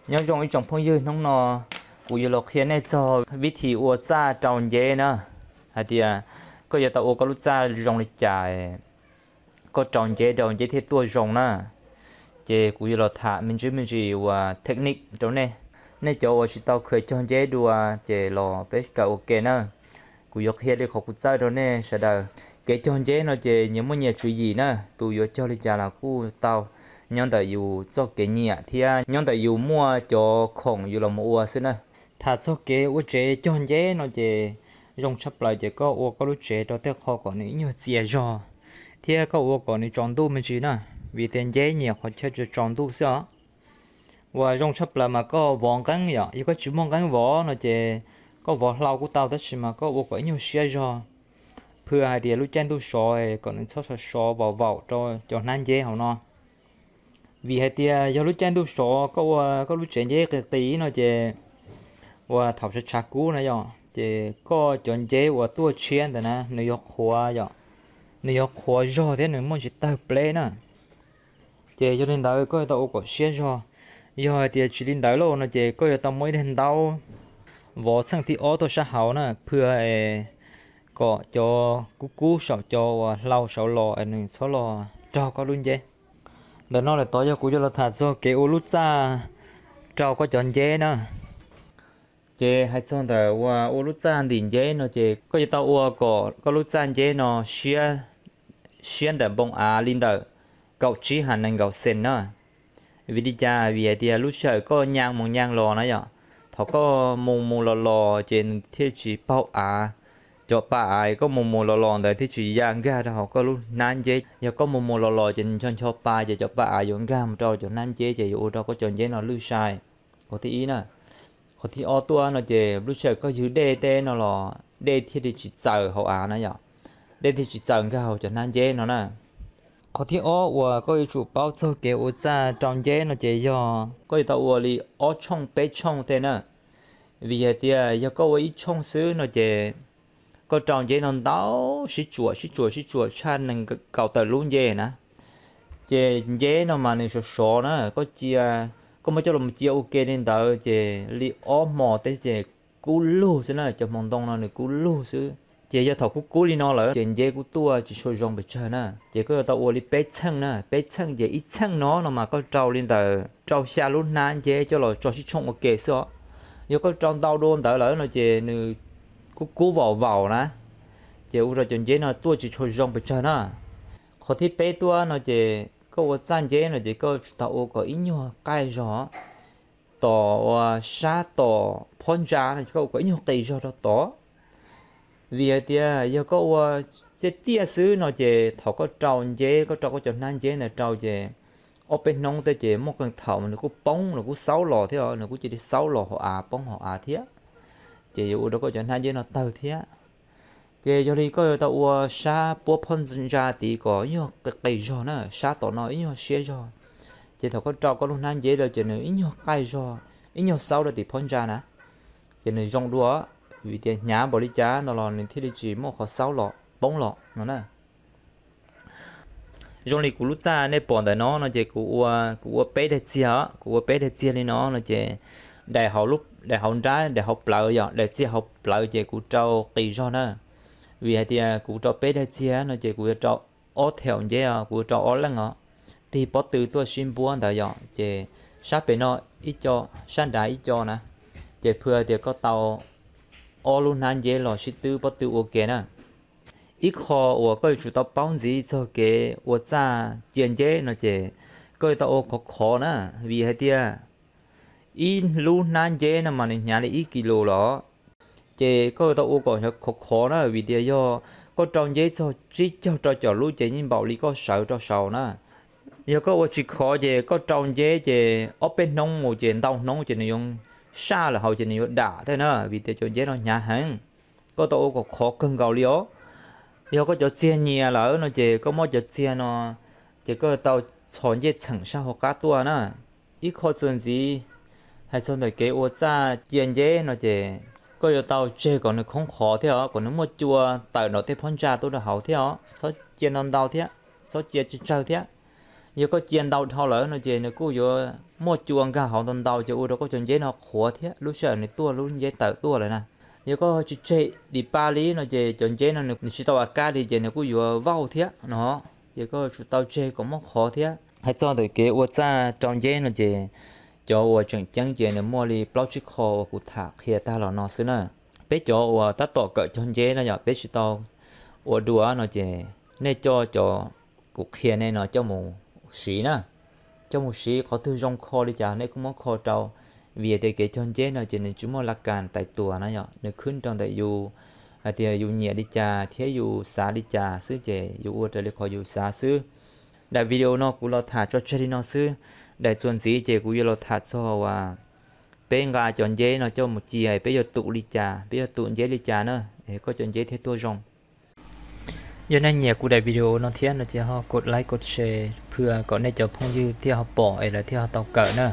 Nyob zoo ib tsoom phooj ywg, hnub no kuv yuav los qhia nej txog vib thim ua txaj rau nceb na, hais tias koj yuav tau ua koj lub txaj zoo li cas, koj rau nceb rau nceb thiaj tuaj zoo na. Ces kuv yuav los tham me ntsis me ntsis uas technique rau nej. Nej cov uas tsis tau khaws cog nceb dua ces los peb kawm ua ke na. Kuv yuav qhia li qhov kuv txawj rau nej sawv daws. Kev cog nceb no ces nyias muaj nyias tswv yim na, tus yuav cog li cas los kuj tau, nyob ntawm yus txoj kev nyiam thiab nyob ntawm yus muaj cov khoom yus los mus ua xwb na. Tham txog kev ua tsev cog nceb no ces zoo tshaj plaws ces koj ua koj lub tsev rau tej qho kom nws ib nyuag txias zog, thiab koj ua kom nws tsaus ntuj me ntsis na, vim tias nceb nyiam qhov chaw tsaus ntuj xwb os. Uas zoo tshaj plaws mas koj vov nqeeb yom, yog koj tsis muaj nqeeb vov no ces koj vov hlau kuj tau, tab sis mas koj ua kom ib nyuag siab zog. Phwj hais tias lub caij ntuj sov kom nws txhob sov sov vaum vaum rau cov hnab nceb hauv no. Vim hais tias yog lub caij ntuj sov koj ua koj lub tsev nceb qis qis no ces uas thaum tshav tshav kub na yom, ces koj cov nceb uas tuaj tshiab ntawd na nws yuav qhuav yom, nws yuav qhuav zog thiab nws muaj tsis tawg pleb na. Ces yog li ntawd koj yuav tau ua kom siab zog. Yog hais tias tsis li ntawd lauj no ces koj yuav tau muab ib daim ntaub vov txheej thib ob tuaj sab hauv na, phwj kom cov kub kub saum cov uas hlau saud los es nws txhob los raug koj lub nceb. Ntawm no lawm tod yog kuv yuav los tham txog kev ua lub txaj rau koj cov nceb na. Ces hais txog ntawm uas ua lub txaj ntim nceb no ces koj yuav tau ua kom koj lub txaj nceb no siab, siab ntawm npoo av li ntawm kaum tsib has nees nkaum xees na. Vim li cas? Vim hais tias lub sij hawm koj nyas mus nyas los na yom, thaum koj mus mus los los ces nws thiaj tsis paug av. Cov pa av koj mus mus los los ntawd thiaj tsis ya nkag rau hauv koj lub hnab nceb. Yog koj mus mus los los ces nws ncho ncho pa ces cov pa av yuav nkag mus rau cov hnab nceb ces yuav ua rau koj cov nceb no lwj sai. Qhov thib ib na. Qhov thib ob tuaj no ces lub sij hawm koj ywg dej tej no los dej thiaj li tsis txaws hauv av na yom, dej thiaj tsis txaws nkag hauv cov hnab nceb no na. Qhov thib ob uas koj yuav tsum paub txog kev ua txaj rau nceb no ces yog koj yuav tau ua li ob tshooj peb tshooj tej na. Vim hais tias yog koj ua ib tshooj xwb no ces koj rau nceb no ntau, sib tsuam sib tsuam sib tsuam tshaj nees nkaum tawm lub nceb na. Ces nceb no mas nws sov sov na, koj cia, koj muab coj los mus cia ua ke li ntawd ces li ob hmo tej ces kub lug xwb na, cov hmoov ntoo no nws kub lug xwb. Ces yog thaum kub kub li no lawm ces nceb kuj tuaj tsis tshua zoo pes tsawg na. Ces koj yuav tau ua li peb txheej na, peb txheej ces ib txheej no no mas koj rau li ntawm rau xya lub hnab nceb coj los tso sib tshooj ua ke xwb os. Yog koj rau ntau dua ntawd lawm no ces nws kub kub vaum vaum na, ces ua rau cov nceb no tuaj tsis tshua zoo pes tsawg na. Qhov thib peb tuaj no ces koj ua txaj nceb no ces koj tsum tau ua kom ib nyuag qaij zog tom uas sab tom phab ntsa no, koj ua kom ib nyuag qis zog rau tod. Vim hais tias yog koj ua tiaj tiaj xwb no ces thaum koj rau nceb, koj rau koj cov hnab nceb ntawd rau ces ob peb hnub tej ces muaj qee thaum mas nws kuj poob, nws kuj xaub los thiab, nws kuj cia li xaub los hauv av, poob hauv av thiab. Ces yuav ua rau koj cov hnab nceb no tawg thiab. Ces yog li koj yuav tau ua sab puab phab ntsa tid kom ib nyuag qis zog na, sab tom no ib nyuag siab zog. Ces thaum koj rau koj lub hnab nceb rau ces nws ib nyuag qaij zog, ib nyuag xaub rau tim phab ntsa na, ces nws zoo dua, vim tias hnyav npaum li cas no los nws thiaj li tsis muaj qhov xaub los poob los no na. Zoo li kuv lub txaj nej pom ntawm no no ces kuv ua, kuv ua peb daim txiag os, kuv ua peb daim txiag li no no ces daim hauv, daim hauv nrab, daim hauv plawv yom, daim txiag hauv plawv ces kuv rau qis zog na. Vim hais tias kuv rau peb daim txiag no ces kuv yuav rau ob thaum nceb os, kuv yuav rau ob leej os, tig pob tw tuaj sib npuab ntawd yom, ces sab pem no ib co, sab nrad ib co na, ces phwj tias koj tau ob lub hnab nceb los sib twb pob tw ua ke na. Ib qho uas koj yuav tsum tau paub ntxiv txog kev ua txaj cia nceb no ces koj yuav tau ua khov khov na, vim hais tias ib lub hnab nceb no mas nws hnyav li ib kis lus los, ces koj yuav tau ua kom khov khov na, vim tias yog koj rau nceb txog tsib caug rau caum lub ces yeej npaum li koj sawv rau saud na. Yog koj ua tsis khov ces koj rau nceb ces ob peb hnub mus ces ntau hnub ces nws yuav saj lawm hauv ces nws yuav dam thiab na, vim tias cov nceb no hnyav heev. Koj tau ua kom khov kawg nkaus li os. Yog koj cov txiag nyias lawm no ces koj muab cov txiag no ces koj yuav tau txhos ncej txheem sab hauv qab tuaj na. Ib qho txuas ntxiv, hais txog ntawm kev ua txaj cia nceb no ces koj yuav tau tseg kom nws khoob qhov thiab os, kom nws muaj cua tawm nram tej phab ntsa tuaj rau hauv thiab os, txhob cia ntau ntau thiab, txhob cia tsawg tsawg thiab. Yog koj cia ntau dhau lawm no ces nws kuj yuav muaj cua nkag hauv ntau ntau ces ua rau koj cov nceb no qhuav thiab lub sij hawm nws tuaj lub nceb tawm tuaj lawm na. Yog koj tsis tseg dim pa li no ces cov nceb no nws tsis tau a kab li ces nws kuj yuav vauj thiab no. Ces koj tsum tau tseg kom muab qhuav thiab. Hais txog ntawm kev ua txaj rau nceb no ces cov uas tseem ceeb ces nws muaj li plaub tsib qho uas kuv tham qhia tag los no xwb na. Peb cov uas tab tom kawm cog nceb na yog peb tsis tau ua dua no ces nej coj cov kuv qhia nej no coj mus siv na. Coj mus siv qhov twg zoo kho li cas nej kuj muab kho rau. Vim tias kev cog nceb no ces nws tsis muaj la kas tais tuas na yog nws khwb rau ntawm yus hais tias yus nyiam li cas thiab yus xav li cas xwb ces yus ua raws li qhov yus xav xwb. Daim video no kuv los tham tso tseg li no xwb. Daim txuas ntxiv ces kuv yuav los tham txog uas peb nqa cov nceb no coj mus cia peb yuav tum li cas, peb yuav tum nceb li cas na, koj cov nceb thiaj tuaj zoo. Yog nej nyiam kuv daim video no thiab no ces ho kos like kos share phwm kom nej cov phooj ywg thiaj ho pom es lawv thiaj ho tau kawm na.